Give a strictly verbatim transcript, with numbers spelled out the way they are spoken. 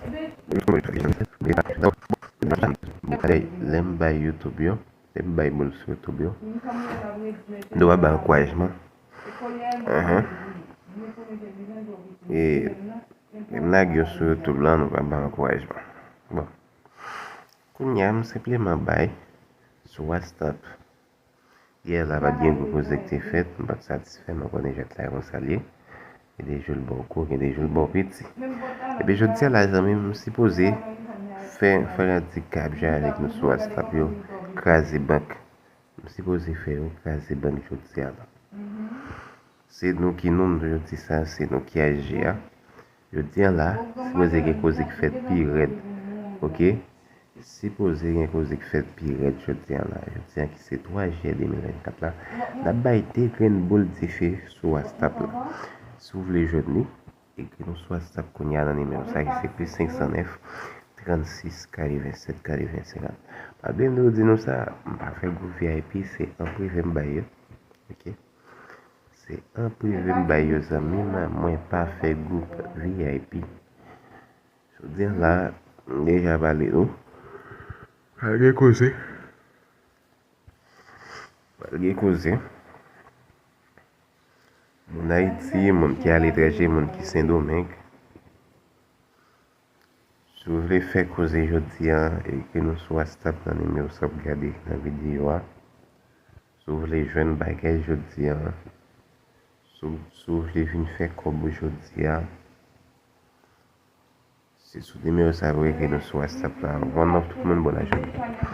Lè m bay YouTube yo, lè m bay moun sou YouTube yo, m dwe ba ankourajman. Ahan. E lè m lage yo sou YouTube la, nou va ba ankourajman. Bon. Kounye a, m senpleman bay sou WhatsApp. Yè la, pa t gen gwo koze ki te fèt, m pa t satisfè, m konnen jwèt la e konsa l ye. Gen de jou l ba w gwo, gen de jou l ba w piti. Epi jodi a la, zanmi m, m sipoze fè, fè radikal jan avèk nou sou WhatsApp yo, kraze bank. M sipoze fè yo kraze bank jodi a la. Se nou ki nou, m toujou di sa, se nou ki aji a. Jodi a la, sipoze gen koze ki fèt pi rèd. Oke? Sipoze gen koze ki fèt pi rèd jodi a la. Jodi a ki se twa jiyè de mil vennkat la, n ap bay de grenn boul dife sou WhatsApp la. Si w vle jwenn li, ekri nou sou WhatsApp kounye a nan nimewo sa ki se plis senk san nèf, trannsis, katrevennsèt, katrevennsèt. Pa bliye m toujou di nou sa, m pa fè gwoup V I P, se an prive m bay yo. Oke? Se an prive m bay yo, zanmi m, mwen pa fè gwoup V I P. Jodi a la, m deja pale nou. Pral gen koze. Pral gen koze. Moun Ayiti, moun ki aletranje, moun ki Sendomeng. Si w vle fè koze jodi a, ekri nou sou WhatsApp nan nimewo sa w ap gade nan videyo a. Si w vle jwenn bagay jodi a, si w, si w vle vin fè kòb ou jodi a, se sou nimewo sa pou w ekri nou sou WhatsApp la. One love tout moun, bon lajounen.